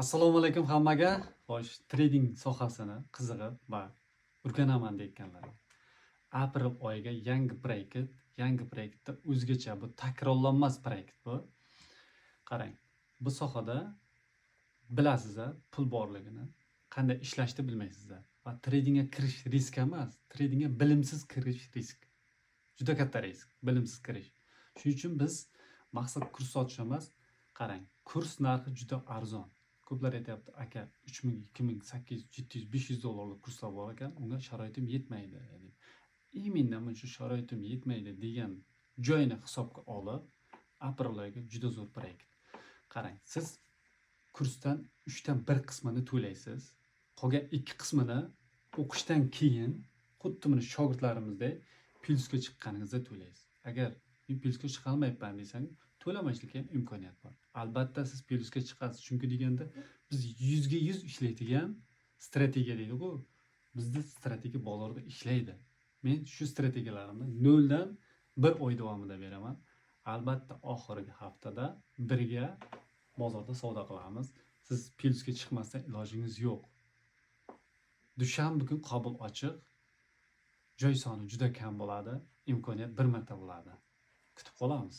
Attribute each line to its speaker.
Speaker 1: Assalomu alaykum hammaga. Xo'sh, trading sohasini qizig'ib va o'rganaman deyotganlarga. Aprel oyiga yangi proyekt, yangi proyektda o'zgacha, bu takrorlanmas proyekt bu. Qarang, bu sohada bilasiz pul borligini, qanday ishlashni bilmaysizlar. Va tradingga kirish risk emas, tradingga bilimsiz kirish risk. Juda katta risk, bilimsiz kirish. Shuning uchun biz maqsad kurs sotish emas. Qarang, kurs narxi juda arzon. Ko'plar aytyapti: "Aka, 3000, 2800, 700, 500 dollarlik kurslar bor ekan, unga sharoitim yetmaydi", deb. Именно mana shu sharoitim yetmaydi degan joyini hisobga olib, aprel oyiga juda zo'r proyekt. Qarang, siz kursdan uchdan bir qismini to'laysiz. Qolgan ikki qismini o'qishdan keyin, xuddi mana shogirdlarimizdek plyusga chiqqaningizda to'laysiz. Agar men plyusga chiqolmayapman desang, to'lamaslikka ham imkoniyat bor. Albatta siz plyusga chiqasiz, chunki deganda biz 100% ishlaydigan strategiya deydi-ku. Bizda strategiya bozorda ishlaydi. Men shu strategiyalarimni noldan bir oy davomida beraman. Albatta oxirgi haftada birga bozorda savdo qilamiz. Siz plyusga chiqmasdan ilojingiz yo'q. Dushanba kun qabul ochiq. Joy soni juda kam bo'ladi. Imkoniyat bir marta bo'ladi. Kutib qolamiz.